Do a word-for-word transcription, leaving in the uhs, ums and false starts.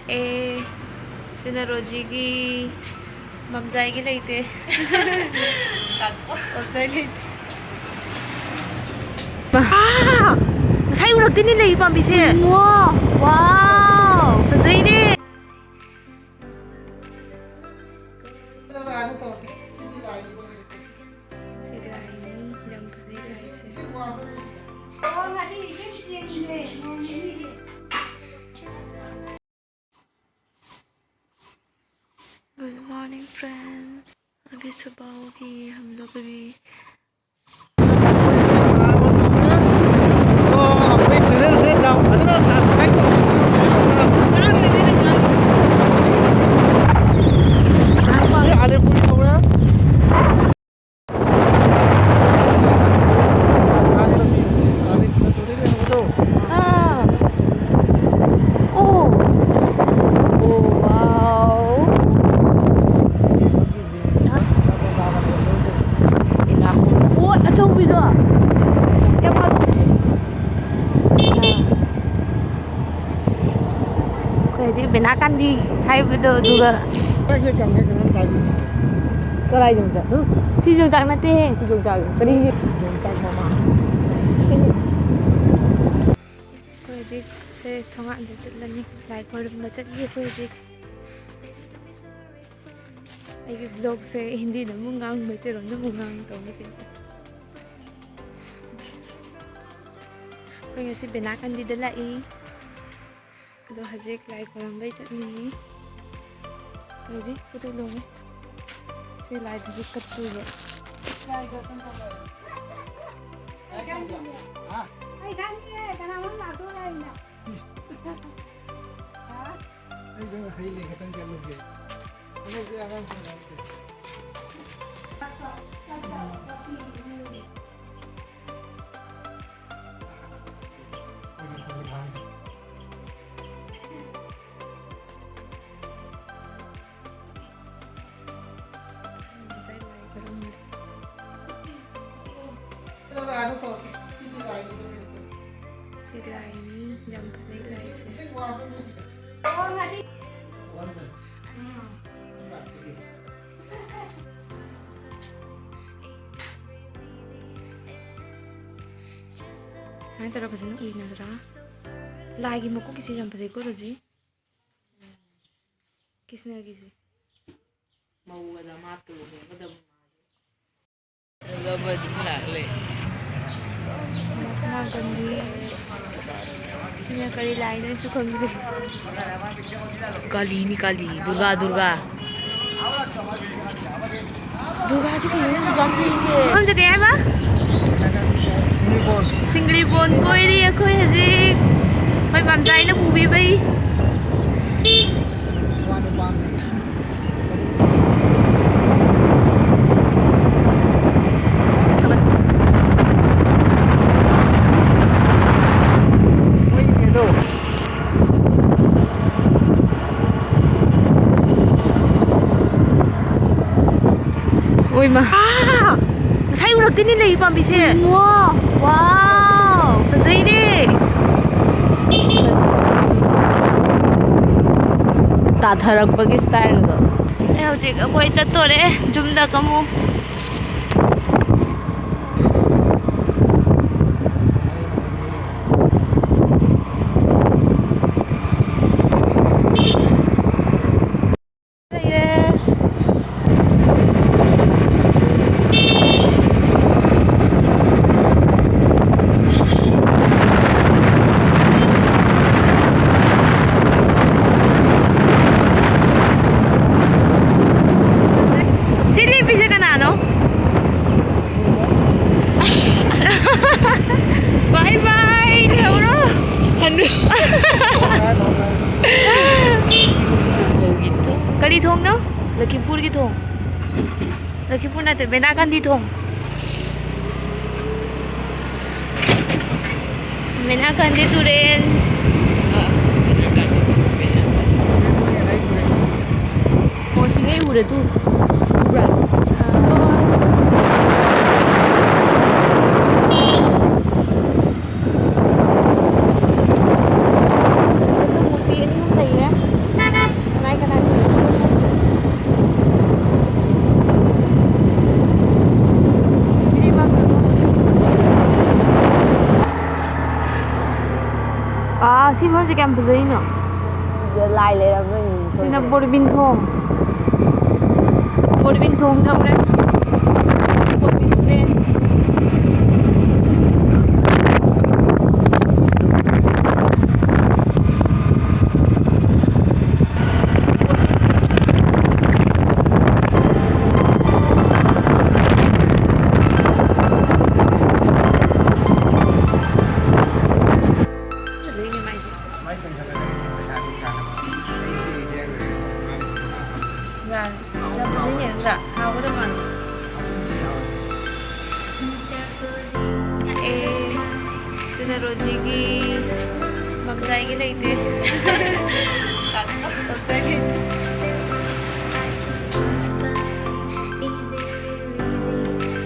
ꯑꯦ, ꯁꯤꯅ ꯔꯣꯖꯤꯒꯤ, ꯃꯝꯖꯥꯏꯒꯤ ꯂꯩꯇꯦ꯫ ꯃꯝꯖꯥꯏ ꯂꯩꯇꯦ꯫ ꯑꯥ! ꯉꯁꯥꯏ ꯎꯔꯛꯇꯦꯅꯦ ꯂꯩ ꯄꯥꯝꯕꯤꯁꯦ꯫ ꯋꯥ! ꯋꯥꯎ! ꯐꯖꯩꯅꯦ꯫ ꯁꯤ ꯂꯥꯏꯅꯤ, ꯌꯥꯝ ꯐꯖꯩ ꯂꯥꯏꯁꯦ꯫ Good morning, friends. अभी सुबह होगी, हम लोग अभी ꯑꯗꯣ ꯑꯩꯈꯣꯏ ꯆꯦꯅꯦꯜꯁꯦ ꯌꯥꯝ ꯐꯖꯅ ꯁꯕꯁꯀ꯭ꯔꯥꯏꯕ ꯇꯧꯕꯤꯌꯨ꯫ ꯑꯂꯤꯄꯨꯔ ꯀꯧꯋꯦ꯫ ꯑꯥ꯫ ꯑꯣ꯫ ꯑꯣ, ꯋꯥꯎ꯫ ꯑꯣ, ꯑꯆꯧꯕꯤꯗꯣ꯫ ꯌꯥꯝ ꯄꯥꯝꯃꯦ꯫ ꯑꯩꯈꯣꯏ ꯍꯧꯖꯤꯛ ꯕꯦꯅꯥꯀꯥꯟꯗꯤ ꯍꯥꯏꯕꯗꯣ, ꯑꯗꯨꯒ ꯀꯥꯏꯁꯦ ꯀꯪꯉꯦ, ꯀꯩꯅꯣꯝ ꯇꯥꯏ꯫ ꯀꯗꯥꯏꯗ ꯌꯣꯡꯆꯥꯛ? ꯁꯤ ꯌꯣꯡꯆꯥꯛ ꯅꯠꯇꯦꯍꯦ꯫ ꯌꯣꯡꯆꯥꯛ꯫ ꯀꯔꯤꯒꯤ? ꯌꯣꯡꯆꯥꯛ ꯃꯃꯥ꯫ ꯑꯩꯈꯣꯏ ꯍꯧꯖꯤꯛꯁꯦ ꯊꯣꯡꯒꯥꯟꯁꯦ ꯆꯠꯂꯅꯤ, ꯂꯥꯏ ꯈꯣꯏꯔꯝꯕ ꯆꯠꯂꯤ ꯑꯩꯈꯣꯏ ꯍꯧꯖꯤꯛ꯫ ꯑꯩꯒꯤ ꯕ꯭ꯂꯣꯒꯁꯦ ꯍꯤꯟꯗꯤꯗ ꯑꯃꯨꯛ ꯉꯥꯡ, ꯃꯩꯇꯩꯂꯣꯟꯗ ꯑꯃꯨꯛ ꯉꯥꯡ ꯇꯧꯕ ꯀꯩꯅꯣ꯫ ꯑꯩꯈꯣꯏ ꯉꯁꯤ ꯕꯦꯅꯥꯀꯥꯟꯗꯤꯗ ꯂꯥꯛꯏ꯫ ꯑꯗꯣ ꯍꯧꯖꯤꯛ ꯂꯥꯏ ꯈꯣꯏꯔꯝꯕꯩ ꯆꯠꯂꯤ꯫ ꯍꯧꯖꯤꯛ ꯐꯣꯇꯣ ꯂꯧꯔꯦ꯫ ꯁꯤ ꯂꯥꯏꯗꯨꯁꯨ ꯀꯠꯇꯣꯏꯕ꯫ ꯍꯥ? ꯑꯩ ꯈꯪꯗꯤꯌꯦ, ꯀꯅꯥꯅꯣꯝ ꯂꯥꯛꯇꯣꯔꯦ ꯍꯥꯏꯅ꯫ ꯍꯥ? ꯑꯩꯗꯣ ꯍꯩ ꯂꯩ ꯈꯛꯇꯪ ꯆꯠꯂꯨꯒꯦ꯫ ꯍꯟꯗꯛꯁꯦ ꯑꯉꯥꯡꯁꯤꯡ ꯂꯥꯛꯇꯦ꯫ ꯁꯤ ꯂꯥꯏꯅꯤ, ꯌꯥꯝ ꯐꯖꯩ ꯂꯥꯏꯁꯦ꯫ ꯁꯨꯃꯥꯏꯅ ꯇꯧꯔꯒ ꯐꯖꯅ ꯎꯏꯅꯗ꯭ꯔꯥ? ꯂꯥꯏꯒꯤ ꯃꯀꯣꯛꯀꯤꯁꯦ ꯌꯥꯝ ꯐꯖꯩꯀꯣ, ꯔꯣꯖꯤ꯫ ꯀ꯭ꯔꯤꯁꯅꯒꯤꯁꯦ꯫ ꯃꯧꯒ ꯗꯃꯥꯗ ꯂꯨꯍꯣꯡꯒꯗꯕ ꯃꯥꯜꯂꯦ꯫ ꯐꯖꯕ ꯑꯗꯨꯝ ꯂꯥꯛꯂꯦ꯫ ꯃꯍꯥꯇꯃꯥ ꯒꯥꯟꯙꯤ꯫ ꯁꯤꯅ ꯀꯔꯤ ꯂꯥꯏꯅꯣꯁꯨ ꯈꯪꯗꯦ꯫ ꯀꯥꯂꯤꯅꯤ, ꯀꯥꯂꯤ꯫ ꯗꯨꯔꯒꯥ, ꯗꯨꯔꯒꯥ꯫ ꯗꯨꯔꯒꯥꯁꯤ ꯀꯩꯅꯣ ꯑꯁꯨꯛ ꯌꯥꯝ ꯐꯩꯁꯦ? ꯃꯐꯝꯁꯦ ꯀꯩ ꯍꯥꯏꯕ? ꯁꯤꯡꯂꯤꯕꯣꯟ꯫ ꯁꯤꯡꯂꯤꯕꯣꯟ ꯀꯣꯏꯔꯤ ꯑꯩꯈꯣꯏ ꯍꯧꯖꯤꯛ꯫ ꯑꯩꯈꯣꯏ ꯄꯥꯝꯖꯥꯏꯅ ꯄꯨꯕꯤꯕꯩ꯫ ꯑꯣꯏꯃ꯫ ꯑꯥ! ꯉꯁꯥꯏ ꯎꯔꯛꯇꯦꯅꯦ ꯂꯩ ꯄꯥꯝꯕꯤꯁꯦ꯫ ꯏꯃꯥ! ꯋꯥꯎ! ꯐꯖꯩꯅꯦ꯫ ꯇꯥꯊꯔꯛꯄꯒꯤ ꯁ꯭ꯇꯥꯏꯜꯗꯣ꯫ ꯑꯩ ꯍꯧꯖꯤꯛ ꯑꯩꯈꯣꯏ ꯆꯠꯇꯣꯔꯦ ꯌꯨꯝꯗ ꯀꯃꯨ꯫ ꯂꯩꯔꯦ꯫ ꯁꯤ ꯂꯦꯞꯄꯤꯁꯦ ꯀꯅꯥꯅꯣ? ꯕꯥꯏ ꯕꯥꯏ, ꯂꯩꯍꯧꯔꯣ꯫ ꯍꯟꯅꯨ꯫ ꯀꯔꯤ ꯊꯣꯡꯅꯣ? ꯂꯈꯤꯄꯨꯔꯒꯤ ꯊꯣꯡ꯫ ꯂꯈꯤꯄꯨꯔ ꯅꯠꯇꯦ, ꯃꯦꯅꯥ ꯒꯥꯟꯙꯤ ꯊꯣꯡ꯫ ꯃꯦꯅꯥ ꯒꯥꯟꯙꯤ ꯇꯨꯔꯦꯜ꯫ ꯑꯣ, ꯁꯤꯡꯉꯩ ꯎꯔꯦ ꯇꯨ꯫ ꯎꯕ꯭ꯔꯥ? ꯑꯥ꯫ ꯁꯤꯗꯁꯨ ꯃꯨꯔꯇꯤ ꯑꯅꯤ ꯑꯍꯨꯝ ꯂꯩꯔꯦ꯫ ꯁꯤ ꯃꯐꯝꯁꯦ ꯀꯌꯥꯝ ꯐꯖꯩꯅꯣ꯫ ꯁꯤꯗ ꯂꯥꯏ ꯂꯩꯔꯝꯗꯣꯏꯅꯤ ꯁꯤꯅ ꯁꯣꯏꯗꯅ꯫ ꯕꯣꯔꯕꯤꯟ ꯊꯣꯡ꯫ ꯕꯣꯔꯕꯤꯟ ꯊꯣꯡ ꯌꯧꯔꯦ꯫ ꯕꯣꯔꯕꯤꯟ ꯇꯨꯔꯦꯜ꯫ ꯐꯖꯩꯅꯦ ꯃꯥꯏꯁꯦ꯫ ꯁꯨꯃꯥꯏꯅ ꯆꯪꯁꯜꯂꯒ ꯄꯩꯁꯥ ꯑꯗꯨꯝ ꯇꯥꯟꯅꯕ꯫ ꯑꯩꯁꯦ ꯏꯗꯤ ꯍꯥꯏꯈ꯭ꯔꯦ꯫ ꯌꯥꯔꯦ꯫ ꯌꯥꯝ ꯐꯖꯩꯅꯦ ꯅꯠꯇ꯭ꯔꯥ? ꯍꯥꯎꯒꯗꯕ ꯃꯥꯜꯂꯦ꯫ ꯑꯦ, ꯁꯤꯅ ꯔꯣꯖꯤꯒꯤ, ꯃꯝꯖꯥꯏꯒꯤ ꯂꯩꯇꯦ꯫ ꯃꯝꯖꯥꯏꯒꯤ꯫